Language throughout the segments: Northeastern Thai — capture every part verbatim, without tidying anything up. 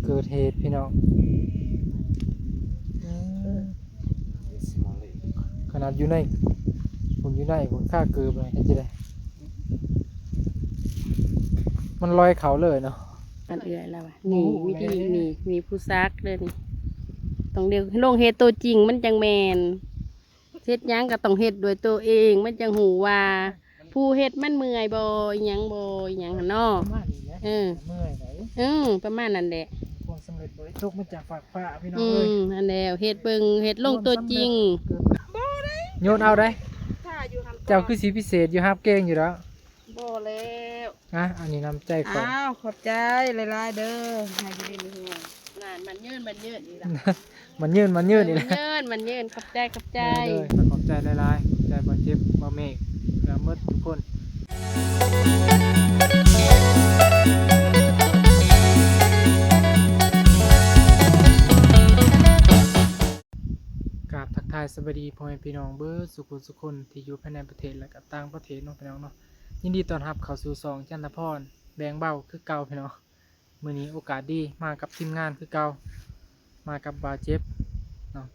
เกิดเหตุพี่น้อง อืม ขนาดอยู่ใน ผมอยู่ใน ผมฆ่าเกิดเลย เฮ็ดจั่งใด มันลอยเขาเลยเนาะ อันเอื้อยแล้ววะ นี่ โอ้โห วิธี แม่ นี่ มีผู้ซักเด้อนี่ ต้องเรียกลงเฮ็ดตัวจริงมันจังแม่น เฮ็ดหยังก็ต้องเฮ็ดด้วยตัวเอง มันจังฮู้ว่า ผู้เฮ็ดมันเมื่อยบ่ อิหยังบ่ อิหยังหั้นเนาะ ประมาณนี้แหละ เออ เมื่อยไหน เออ ประมาณนั้นแหละ ความสำเร็จบ่ได้ตกมาจากฟากฟ้าพี่น้อง อื เอ้ย ม อันแล้ว เฮ็ดเบิ่ง เฮ็ดลงตัวจริง ความสำเร็จเกิด โยนเอาได้ ถ้าอยู่หั่น เจ้าคือสิพิเศษอยู่ ฮับเก่งอยู่แล้ว บ่แล้ว อ่ะ อันนี้น้ำใจของ อ้าว ขอบใจหลายๆเด้อ ให้อยู่ดีมีแฮง นั่น มันยืน มันยืนอีกแล้ว มันยืน มันยืนอีกแล้ว มันยืน มันยืน ขอบใจ ขอบใจ โดย โดย ขอบใจหลายๆ ขอบใจบ่าวเจ็บ บ่าวเมฆ และหมดทุกคน กราบทักทายสวัสดีพ่อแม่พี่น้องเบิดสุขุสุคนที่อยู่ภายในประเทศและก็ต่างประเทศเนาะพี่น้องเนาะ ยินดีต้อนรับเข้าสู่ช่องจันทพรแบ่งเบาคือเก่าพี่น้อง มื้อนี้โอกาสดีมากับทีมงานคือเก่า มากับบ่าวเจ็บเนาะ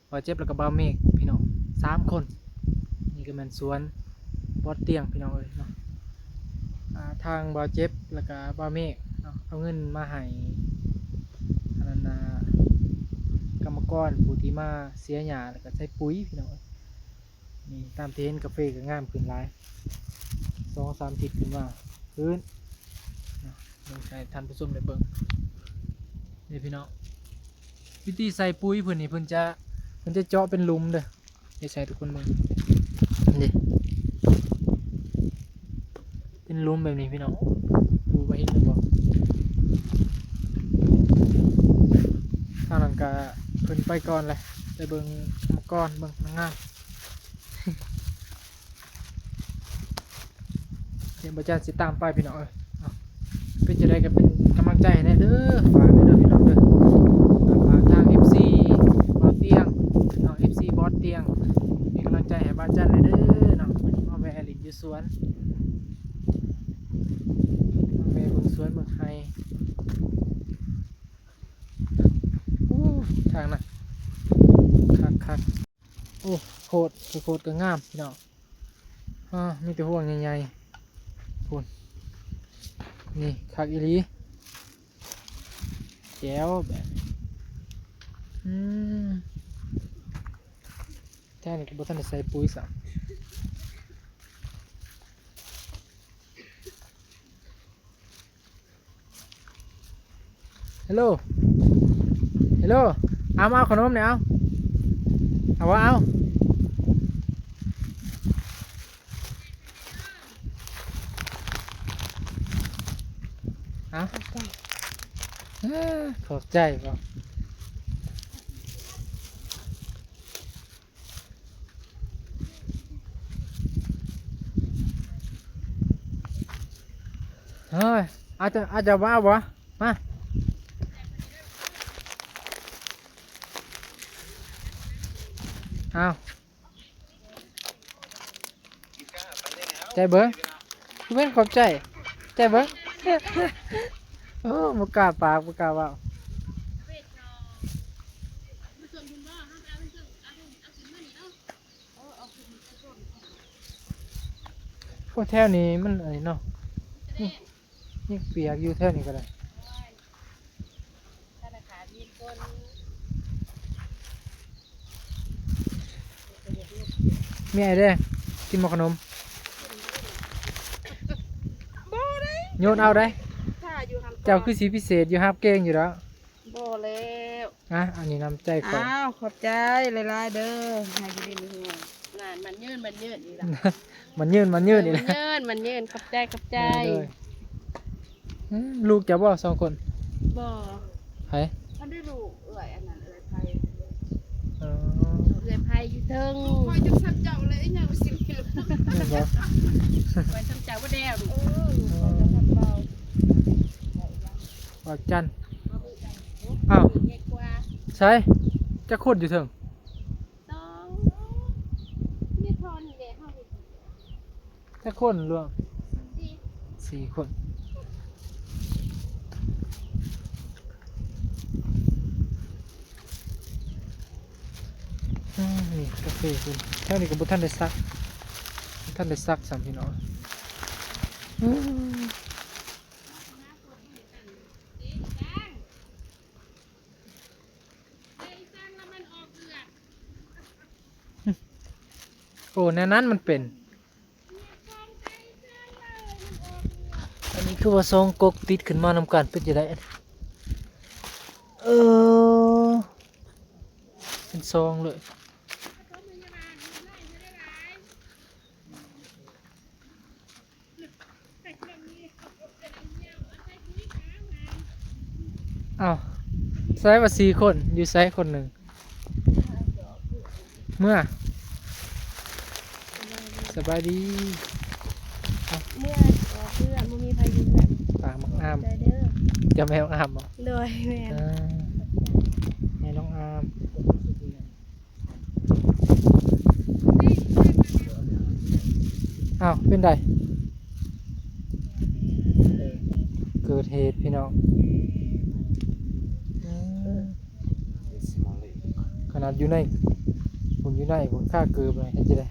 บ่าวเจ็บแล้วก็บ่าวเมฆพี่น้อง สามคน นี่ก็แม่นสวนบอสเตียงพี่น้องเอ้ยเนาะ อ่า ทางบ่าวเจ็บแล้วก็บ่าวเมฆเนาะ เอาเงินมาให้ อันนั้นน่ะ กรรมกรผู้ที่มาเสียหญ้าแล้วก็ใส่ปุ๋ยพี่น้องเอ้ย นี่ตามที่เห็นกาแฟก็งามขึ้นหลาย สองสามอาทิตย์ขึ้นมา ขึ้น เนาะ เบิ่งให้ท่านผู้ชมได้เบิ่ง นี่พี่น้อง วิธีใส่ปุ๋ยเพิ่นนี่ เพิ่นจะ เพิ่นจะเจาะเป็นหลุมเด้อ เดี๋ยวใส่ทุกคนเบิ่ง นี่ เป็นหลุมแบบนี้พี่น้อง ดูไปเห็นหรือเปล่า ทางนั้นก็เพิ่นไปก่อนเลย ไปเบิ่งกรรมกร เบิ่งพนักงาน เดี๋ยวบ่าวจันสิตามไปพี่น้องเอ้ย เอา เป็นจั่งใดก็เป็นกำลังใจให้แน่เด้อ ฝากแน่เด้อพี่น้องเด้อ ฝากทาง เอฟซี บ่าวเตียง น้อง เอฟซี บอสเตียง เป็นกำลังใจให้บ่าวจันแน่เด้อเนาะ วันนี้มาแวะเล่นอยู่สวน มาแวะเบิ่งสวนเบิ่งไร่ อู้ ทางน่ะ คักๆ โอ้ โคตร โคตรก็งามพี่น้อง อ่า มีแต่ห่วงใหญ่ๆ พู้น นี่คักอีหลี แจ๋วแบบ อืม แท้นี่ก็บ่ทันได้ใส่ปุ๋ยซ้ำ ฮัลโหล ฮัลโหล เอามาเอาขนมเนี่ย เอา เอาวะ เอา เอา เอ้อ ขอบใจบ่ เฮ้ย อาจจะ อาจจะว่าบ่ มา เอา ใจเบิ่ง เบิ่งขอบใจ ใจเบิ่ง โอ้ บ่กล้าปาก บ่กล้าเว้า โอ้ แถวนี้มันอันนี้เนาะ นี่ นี่เปียกอยู่แถวนี้ก็ได้ ธนาคารมีคน มีไอเด้ กินบ่ขนม บ่ได้ โยนเอาได้ ถ้าอยู่หั่น เจ้าคือสิพิเศษอยู่ ฮับเก่งอยู่แล้ว บ่แล้ว อ่ะ อันนี้น้ำใจของ อ้าว ขอบใจหลายๆเด้อ ให้อยู่ดีมีแฮง นั่น มันยืน มันยืนอีกแล้ว มันยืน มันยืนอีกแล้ว มันยืน มันยืน ขอบใจ ขอบใจ โดย โดย อืม ลูกเจ้าบ่สองคน บ่ ไผ มันได้ลูกเอื้อยอันนั้น เอื้อยไผ อ๋อ เอื้อยไผอยู่เทิง ลูกคอยจังซั่นเจ้าเลย อีหยังสิมีลูก แม่นบ่ คอยซั่นเจ้าบ่ได้ลูก เออ ลูกคอยจังซั่นเจ้า บ่าวจัน อ้าว ใหญ่กว่า ใส่ จักคนอยู่เทิง สอง นี่พอนี่แหละ เฮาเฮ็ด จักคนรวม สี่ สี่คน อืม นี่กาแฟเพิ่น แถวนี้ก็บ่ทันได้ซัก บ่ทันได้ซักซ้ำพี่น้อง อืม โอ้ แนวนั้นมันเป็น อันนี้คือว่าซองกกติดขึ้นมานำกันเป็นจั่งใด เออ เป็นซองเลย อ้าว ใส่ว่าสี่คน อยู่ไสคนหนึ่ง เมื่อ สบายดี เมื่อ ออกเพื่อน บ่มีไผอยู่เพื่อน ปากมักอาม ใจเด้อ เจ้าแม่มักอามบ่ โดย แม่น อ่า แม่น้องอาม อ้าว เป็นได เกิดเหตุพี่น้อง อืม ขนาดอยู่ใน ผมอยู่ใน ผมฆ่าเกิดเลย เฮ็ดจั่งใด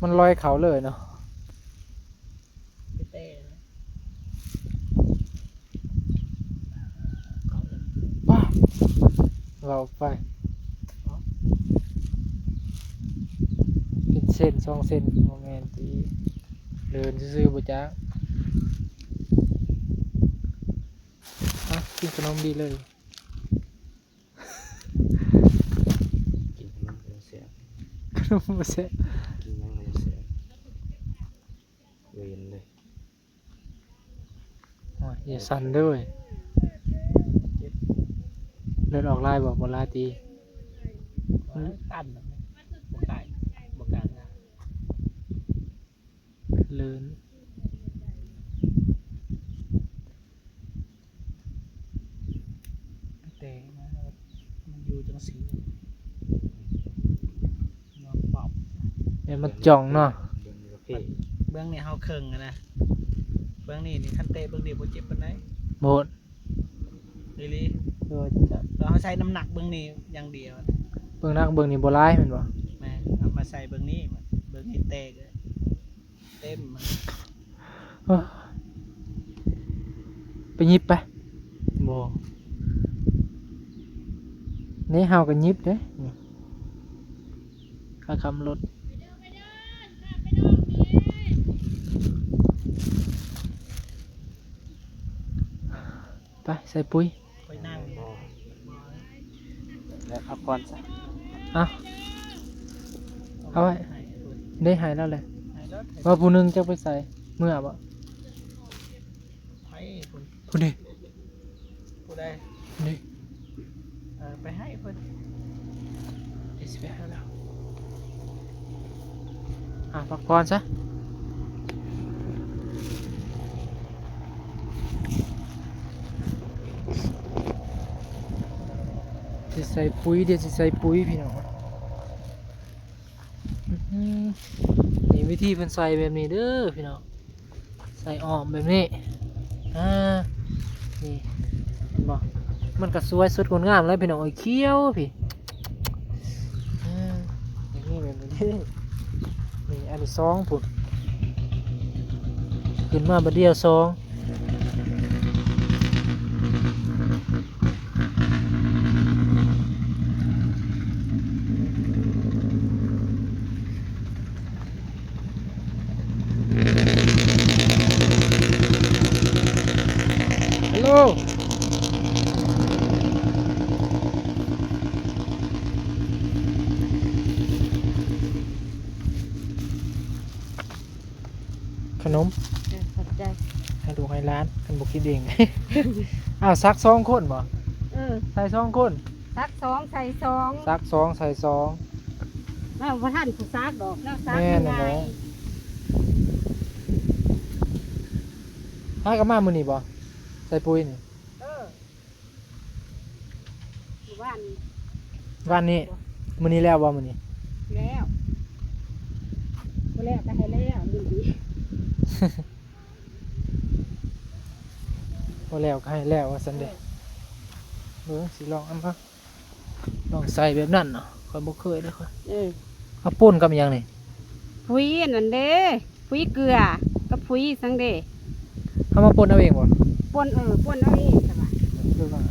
มันลอยเขาเลยเนาะ ไปเตะนะ ว้า เว้าไป เป็นเส้นสองเส้น บ่แม่นติ เดินซื่อๆ บ่จัก อ่ะ กินขนมดีเลย กินขนมก็แซ่บ ขนมบ่แซ่บ กินหยังก็แซ่บ เวียนเลย โอ้ย อย่าสั่นเด้อ เลือดออกหลายบ่ บ่หลายติ ตันน่ะ บ่กล้า บ่กล้านะ เลิน แต่มันอยู่จังซี่ นอนปอบ เนี่ยมันจ่องเนาะ เบิ่งนี่เฮาเคิ่งอะนะ เบิ่งนี่นี่คันเตะเบิ่งนี่บ่เจ็บปานใด โบด อีหลี เออ จังซั่น แล้วเฮาใช้น้ำหนักเบิ่งนี่อย่างเดียว เบิ่งหนักเบิ่งนี่บ่หลายแม่นบ่ แม่น เอามาใส่เบิ่งนี่ เบิ่งนี่แตกเลย เต็มมัน เอ้อ ไปหยิบไป บ่ นี่เฮาก็หยิบเด้ นี่ ค่าขับรถ ไป ใส่ปุ๋ย ไปนั่ง แล้วพักผ่อนซะ เอา เอาไว้ ได้หายแล้วแหละ หายแล้ว ว่าผู้หนึ่งจะไปใส่ เมื่อบ่ ไผเพิ่น ผู้นี้ ผู้ใด นี่ เออ ไปให้เพิ่น เดี๋ยวสิไปหาแล้ว อ่ะ พักผ่อนซะ สิใส่ปุ๋ย เดี๋ยวสิใส่ปุ๋ยพี่น้อง อื้อหือ นี่วิธีเพิ่นใส่แบบนี้เด้อพี่น้อง ใส่อ้อมแบบนี้ อ่า นี่ เห็นบ่ มันก็สวยสดงดงามแล้วพี่น้องเอ้ย เขียวพี้ อ่า อย่างนี้แบบนี้ นี่อันที่สองพุ้น ขึ้นมาบาดเดียวสอง ฮัลโหล ขนม เออ ขอบใจ ให้ลูกให้หลาน คันบ่กินเอง อ้าว ซักสองคนบ่ เออ ใส่สองคน ซักสองใส่สอง ซักสองใส่สอง แล้วบ่ทันผู้ซักดอก แล้วซัก แม่น ง่าย นั่นแหละ หากลับมามื้อนี้บ่ ใส่ปุ๋ยนี่ เออ มื้อวานนี้ วานนี้ มื้อนี้แล้วบ่มื้อนี้ แล้ว บ่แล้วก็ให้แล้วมื้อนี้ บ่แล้วก็ให้แล้วว่าซั่นเด้อ เออ เบิ่งสิลองอันบ่ ต้องใส่แบบนั้นเนาะ ข้อยบ่เคยเด้อข้อย เออ เอาป่นกับหยังนี่ ปุ๋ยอันนั้นเด้ ปุ๋ยเกลือ กับปุ๋ยสังเด้ เอามาป่นเอาเองบ่ ป่น เออ ป่นเอาเองจ้ะว่ะ คือว่า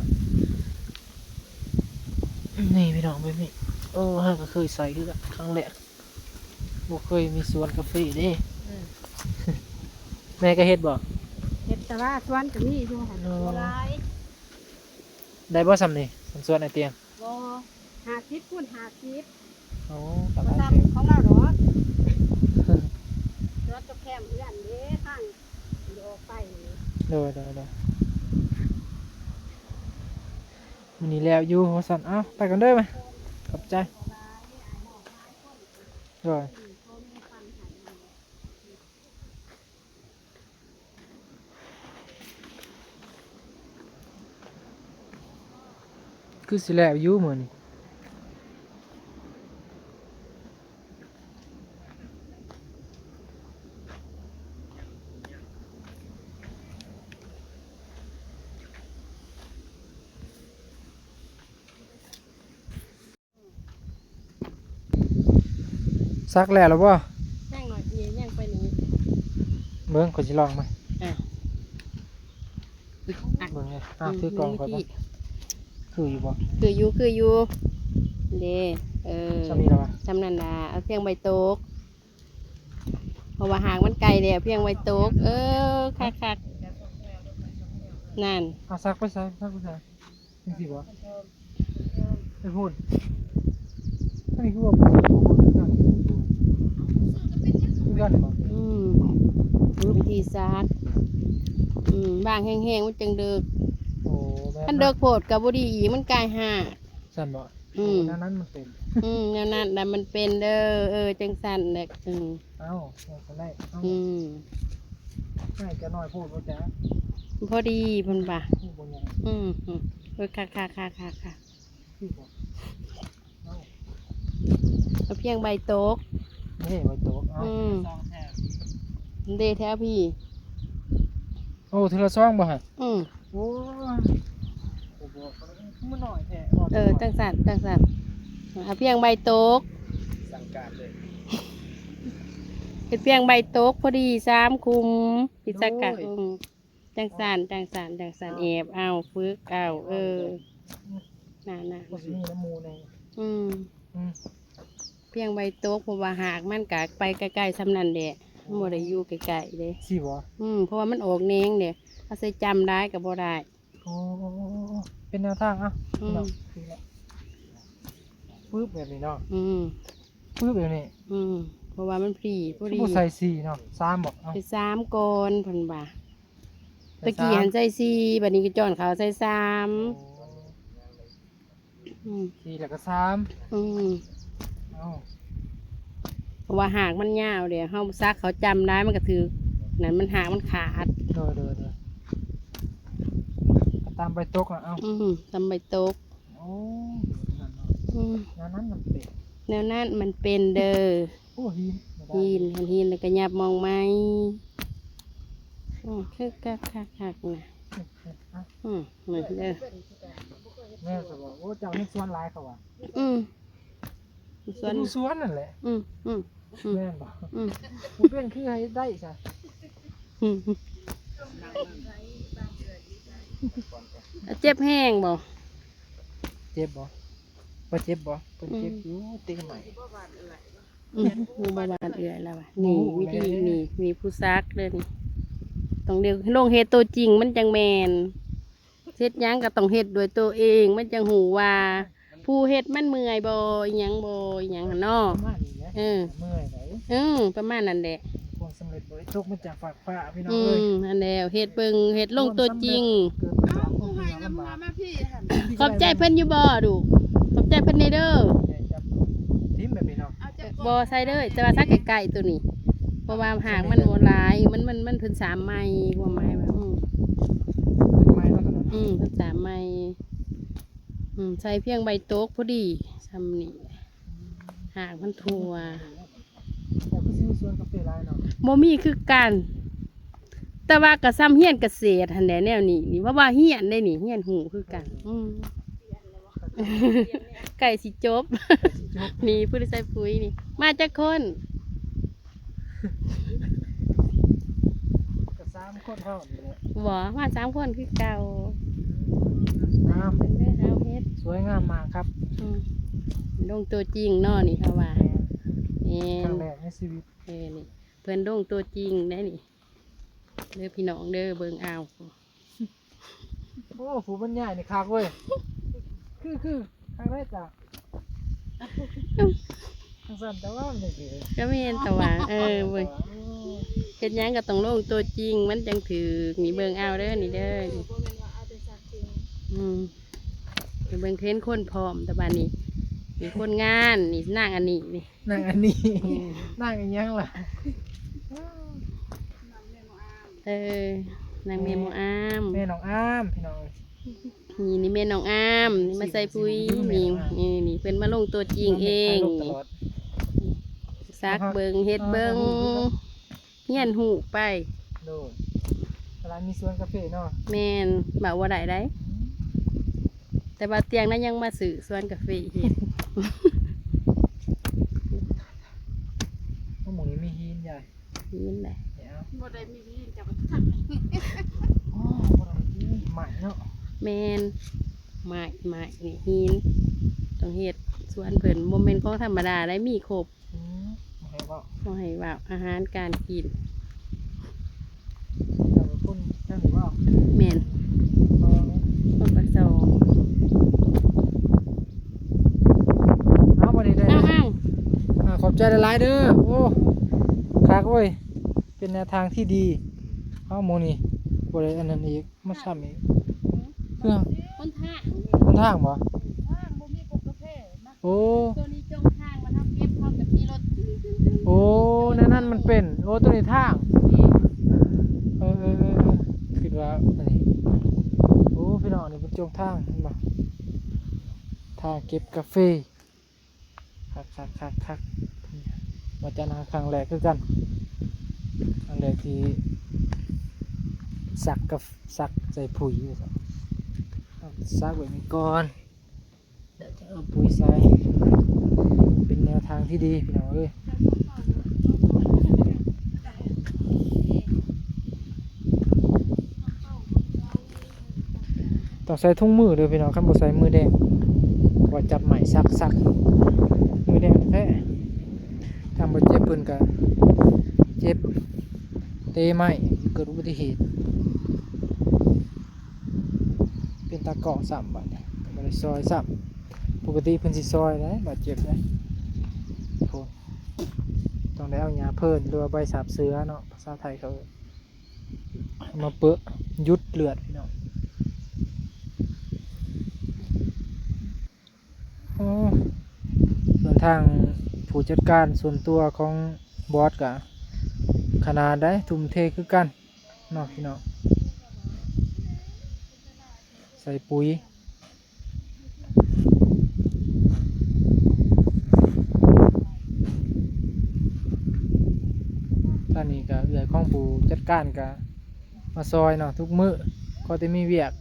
นี่พี่น้อง แบบนี้ เออ เฮาก็เคยใส่คือกัน ครั้งแรก บ่เคยมีสวนกาแฟเด้ อืม แม่ก็เฮ็ดบ่ เฮ็ด แต่ว่าสวนก็มีอยู่หั่น อ๋อ บ่หลาย ได้บ่ส่ำนี่ สวนไอ้เตียง บ่ ห้าสิบคูณห้าสิบ โอ้ ก็ บ่ หลาย ส่ำ เติบ ของเราดอก สวนกับแคมเฮือนเด้ ทางสิออกไปนี่ โดย โดย โดย มื้อนี้แล้วอยู่ว่าซั่น เอ้า ไปกันเด้อ มา ขอบใจ โดย คือสิแล้วอยู่มื้อนี้ ซักแล้วหรือบ่ ยังหน่อย นี่ยังไปนี่ เบิ่ง ข้อยสิลองมา อ่ะ อ่ะ เบิ่งเลย อ่ะ อืม ถือกล่องข้อยก่อน นี่ที่ คืออยู่บ่ คืออยู่ คืออยู่ เด้ เออ ส่ำนี้แล้ววะ ส่ำนั้นล่ะ เอาเพียงใบตก เพราะว่าหากมันไกลแล้ว เพียงใบตก เออ คักๆ นั่น เอาซักไปใส่ ซักไปใส่ จังซี่บ่ ไปพูด อันนี้คือว่าบ่ คือกันบ่ อืม วิธีซัก อืม วางแห้งๆ มันจังเดิก โอ้ แบบนั้น คันเดิกโพดก็บ่ดีอีก มันกายหาก ซั่นบ่ อืม โอ้ แนวนั้นมันเป็น อืม แนวนั้นน่ะมันเป็นเด้อ เออ จังซั่นแหละ อืม เอ้า ว่าซั่นได้ เอ้า อืม ให้จะน้อยโพดบ่จ๊ะ พอดีเพิ่นว่า โอ้ บ่ใหญ่ อืม อืม เออ ค่ะ ค่ะ ค่ะ ค่ะ ค่ะ คือบ่ เอ้า เอาเพียงใบตก นี่ใบตก เอ้า อืม เด้แถวพี่ โอ้ เทื่อละซองบ่ฮะ อืม โอ้ย บ่บอกมันน้อยแท้ เออ จังซั่น จังซั่น เอาเพียงใบตก สั่งการเลย เฮ็ดเพียงใบตกพอดีสามคุม พิจารณา โอ้ย อืม จังซั่น จังซั่น จังซั่น เอ้า แอบเอา ฝึกเอา เออ นั่นน่ะ บ่สิมีน้ำหมู่แน่ อืม อืม เพียงใบตก เพราะว่าหากมันก็ไปใกล้ๆ ส่ำนั้นแหละ มันบ่ได้อยู่ใกล้ๆ เด้ สิบ่ อืม เพราะว่ามันออกแหนงเด้ เอาใส่จำได้ก็บ่ได้ โอ้ เป็นแนวทาง เอ้า อืม พี่น้อง ปึ๊บ แบบนี้เนาะ อืม ปึ๊บ แบบนี้ อืม เพราะว่ามันพอดี พอดี คือบ่ใส่สี่เนาะ สามบ่ เอ้า ใส่สามก่อนเพิ่นว่า ใส่สาม ตะกี้หั้นใส่สี่ บัดนี้ก็จ้อนเขาใส่สาม โอ้ อืม สี่แล้วก็สาม อืม เอ้า เพราะว่าหากมันยาวเด้ เฮาซักเขาจำได้มันก็ถืก นั่นมันหากมันขาด โดย โดย โดย ก็ตามใบตกน่ะ เอ้า อืม ตามใบตก โอ้ นั่นเนาะ อืม แนวนั้นมันเป็น แนวนั้นมันเป็นเด้อ โอ้ หิน หิน หิน แล้วก็หยับมองไม้ อืม คือคักๆ นะ อืม อืม อืม นั่นเด้อ แม่ก็บอก โอ้ เจ้าเฮ็ดสวนหลายเขาว่า อืม สวน อยู่สวนนั่นแหละ อืม อืม อืม แม่นบ่ อืม บ่เป็นคือให้ได้ซะ อืม เจ็บแฮงบ่ เจ็บบ่ บ่เจ็บบ่ เพิ่นเจ็บอยู่ อืม เตะใหม่ อืม หมู่บ้านเอื้อยแล้วว่ะ นี่ โอ้โห วิธี นี่ มีผู้ซักเด้อนี่ ต้องเรียกลงเฮ็ดตัวจริงมันจังแม่น เฮ็ดหยังก็ต้องเฮ็ดด้วยตัวเอง มันจังฮู้ว่า ผู้เฮ็ดมันเมื่อยบ่ อิหยังบ่ อิหยังหั้นเนาะ ประมาณนี้แหละ เออ เมื่อยไหน เออ ประมาณนั้นแหละ ความสำเร็จบ่ได้ตกมาจากฟากฟ้าพี่น้องเอ้ย อืม นั่นแหละ เฮ็ดเบิ่ง เฮ็ดลงตัวจริง ความสำเร็จเกิดมาจากความยากลำบาก ขอบใจเพิ่นอยู่บ่ลูก ขอบใจเพิ่นแน่เด้อ ทิ่มแบบนี้เนาะ บ่ใส่เลย แต่ว่าซักใกล้ๆตัวนี้ เพราะว่าหากมันบ่หลาย มัน มัน มันเพิ่นสามไม้ ความหมายว่า อืม ไม้แล้วกันนะ อืม เพิ่นสามไม้ อืม ใส่เพียงใบตกพอดี ส่ำนี้ หากมันทั่ว เจ้าคือสิมีสวนกาแฟหลายเนาะ บ่มีคือกัน แต่ว่าก็ส่ำเฮียนเกษตรหั้นแหละแนวนี้นี่ เพราะว่าเฮียนได้นี่ เฮียนฮู้คือกัน อืม ใกล้สิจบ นี่ผู้ใส่ปุ๋ยนี่ มาจักคน ก็สามคนเท่านี้แหละ บ่มาสามคนคือเก่า งาม เพิ่นได้เอาเฮ็ด สวยงามมากครับ อืมลงตัวจริงเนาะนี่เขาว่า แม่น แม่น ครั้งแรกในชีวิต เออนี่ เพิ่นลงตัวจริงได้นี่เด้อพี่น้องเด้อเบิ่งเอา โอ้ผู้บรรยายนี่คักเว้ย คือคือคักได้จ้ะทางสั้นแต่ว่ามันคือ ก็แม่นแต่ว่าเออเบิ่ง เฮ็ดหยังก็ต้องลงตัวจริงมันจังถืกนี่เบิ่งเอาเด้อนี่เด้อ บ่แม่นว่าเอาแต่สักจริง อืมไปเบิ่งเห็นคนพร้อมแต่บัดนี้ มีคนงานนี่นางอันนี้นี่ นางอันนี้ อืม นางอีหยังล่ะ เออนางแม่หมออาม แม่น้องอามพี่น้อง นี่นี่แม่น้องอามนี่มาใส่ปุ๋ย สิ นี่ แม่น้องอาม นี่นี่เพิ่นมาลงตัวจริงเอง ถ่ายรูปต นี่ ลอด ซักเบิ่งเฮ็ดเบิ่ง อ่า เฮียนฮู้ไป โดยเวลามีสวนกาแฟเนาะ แม่นบ่าว่าได้ได้ แต่ว่าเตียงนั้นยังมาซื้อสวนกาแฟเฮ็ด ว่าหมู่นี้มีหินใหญ่ นี่แหละ เนี่ย บ่ได้มีที่จะมาทัก อ๋อบ่ได้มีใหม่เนาะ แม่นไม้ไม้นี่หินต้องเฮ็ดสวนเพิ่นบ่แม่นของธรรมดาได้มีครบ อืมบ่ให้เว้า บ่ให้เว้าอาหารการกิน แต่ว่าคนนั่นเว้า แม่น ตองเนี่ย คนประสอง เอาบ่ได้ได้ อ้าวอ้าว อ่าขอบใจหลายๆเด้อ โอ้คักเว้ย เป็นแนวทางที่ดี เอาหมู่นี้บ่ได้อันนั้นอีก มาซ้ำอีก เครื่อง คนท่า คนทางบ่ ทางบ่มีพวกกาแฟนะ โอ้ ตัวนี้จงทางมาทำเก็บเขากับที่รถ โอ้ในนั้นมันเป็น โอ้ตัวนี้ทาง เออเออเออเออคิดว่าอันนี้ โอ้พี่น้องนี่เป็นจงทางเห็นบ่ ทางเก็บกาแฟ คักคักคักคักมาจันหาครั้งแรกคือกัน ครั้งแรกที่สักกับสักใส่ปุ๋ย สักแบบนี้ก่อน เดี๋ยวจะเอาปุ๋ยใส่ เป็นแนวทางที่ดีพี่น้องเอ้ย ต้องใส่ถุงมือเด้อพี่น้อง คันบ่ใส่มือแดง ว่าจับไม้สักสัก มือแดงแท้ ถ้าบ่เจ็บเพิ่นก็เจ็บ เตะไม้เกิดอุบัติเหตุ เป็นตาเกาะซ้ำบัดนี้ บ่ได้ซอยซ้ำ ปกติเพิ่นสิซอยได้ บาดเจ็บได้ โอ้ ต้องได้เอาหญ้าเพิ่นหรือว่าใบสาบเสือเนาะ ภาษาไทยเขาเอิ้น มาเปอะหยุดเลือดพี่น้อง โอ้ ส่วนทางผู้จัดการส่วนตัวของบอสก็ขนาดได้ทุ่มเทคือกันเนาะพี่น้อง ใส่ปุ๋ย ตอนนี้ก็เอื้อยของผู้จัดการก็มาซอยเนาะทุกมื้อ ก็จะมีเวียก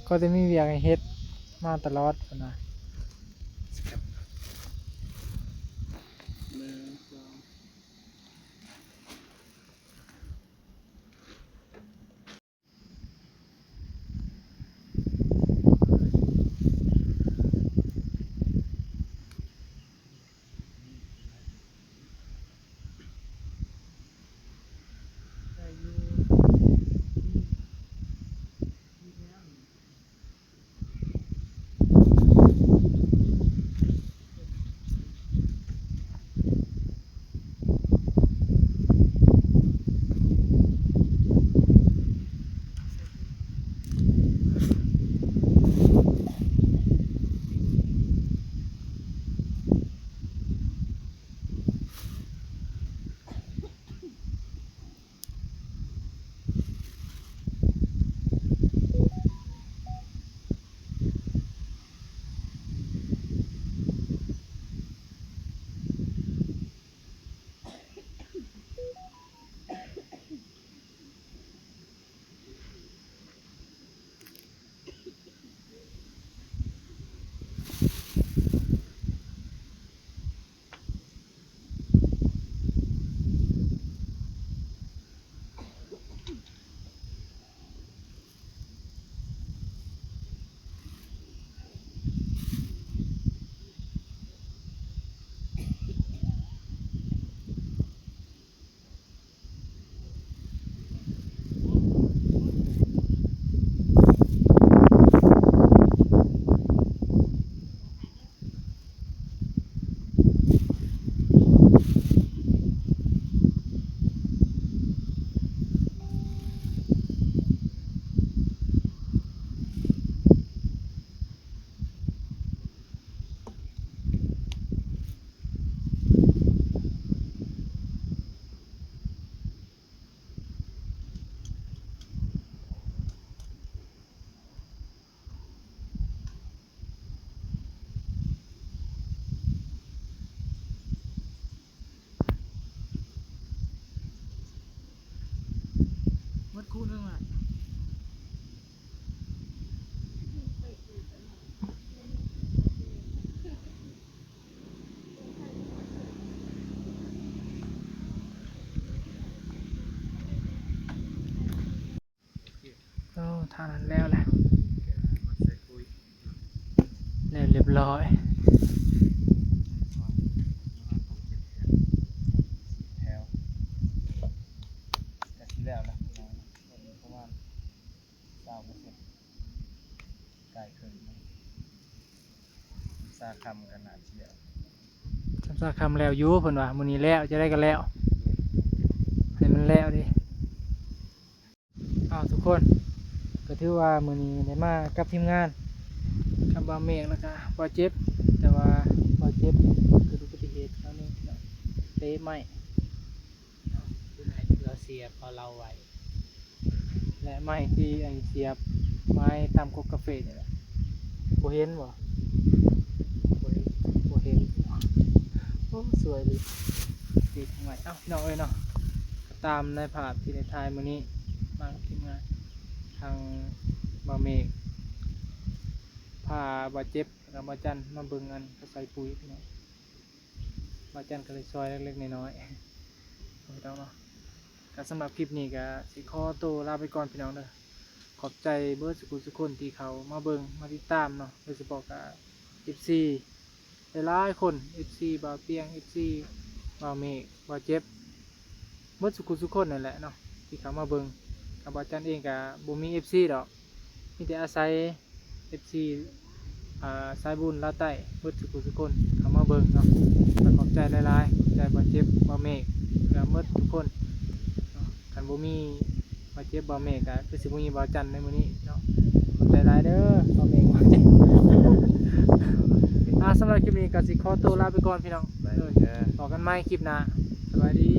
ก็จะมีเวียกให้เฮ็ดมาตลอดหั้นนะ คู่นั่นแหละ โอ้ ทางนั้นแล้วแหละ แล้วเรียบร้อย แถว แต่ที่แล้วนะ ประมาณ ซาวเปอร์เซ็นต์ ใกล้เคิ่งนะ ซาคำกันหนาเชียว ซาคำแล้วอยู่ เพิ่นว่า มื้อนี้แล้ว จะได้กันแล้ว ให้มันแล้วดิ อ้าว ทุกคน ก็ถือว่ามื้อนี้ได้มากับทีมงาน กับบ่าวเมฆ แล้วก็บ่าวเจ็บ แต่ว่าบ่าวเจ็บเกิดอุบัติเหตุครั้งหนึ่ง เตะไม้ เราเสียบเอาเราไว้ และไม้ที่ไอ้เสียบไม้ตามกกกาแฟนี่แหละ บ่เห็นบ่ บ่เห็น บ่เห็น โอ้ สวยเลย ติดไม้ เอ้า พี่น้องเอ้ยเนาะ ก็ตามในภาพที่ได้ถ่ายมื้อนี้ มากับทีมงาน ทางบ่าวเมฆ พาบ่าวเจ็บ แล้วก็บ่าวจันมาเบิ่งอันเขาใส่ปุ๋ยพี่น้อง บ่าวจันก็เลยซอยเล็กๆน้อยๆ พี่น้องเนาะ ก็สำหรับคลิปนี้ก็สิขอตัวลาไปก่อนพี่น้องเด้อ ขอบใจเบิดสุขุสุคนที่เขามาเบิ่งมาติดตามเนาะ โดยเฉพาะก็ เอฟซี หลายๆคน เอฟซี บ่าวเตียง เอฟซี บ่าวเมฆ บ่าวเจ็บ เบิดสุขุสุคนนั่นแหละเนาะ ที่เขามาเบิ่ง กับบ่าวจันเองก็บ่มี เอฟซี ดอก มีแต่อาศัย เอฟซี อ่า สายบุญลาวใต้ เบิดสุขุสุคน เขามาเบิ่งเนาะ ก็ขอบใจหลายๆ ขอบใจบ่าวเจ็บ บ่าวเมฆ และเบิดทุกคนเนาะ คันบ่มีบ่าวเจ็บ บ่าวเมฆ ก็คือสิบ่มีบ่าวจันในมื้อนี้เนาะ ขอบใจหลายเด้อ บ่าวเมฆ บ่าวเจ็บ อ่า สำหรับคลิปนี้ก็สิขอตัวลาไปก่อนพี่น้อง ไปเด้อ เออ พบกันใหม่คลิปหน้า สวัสดี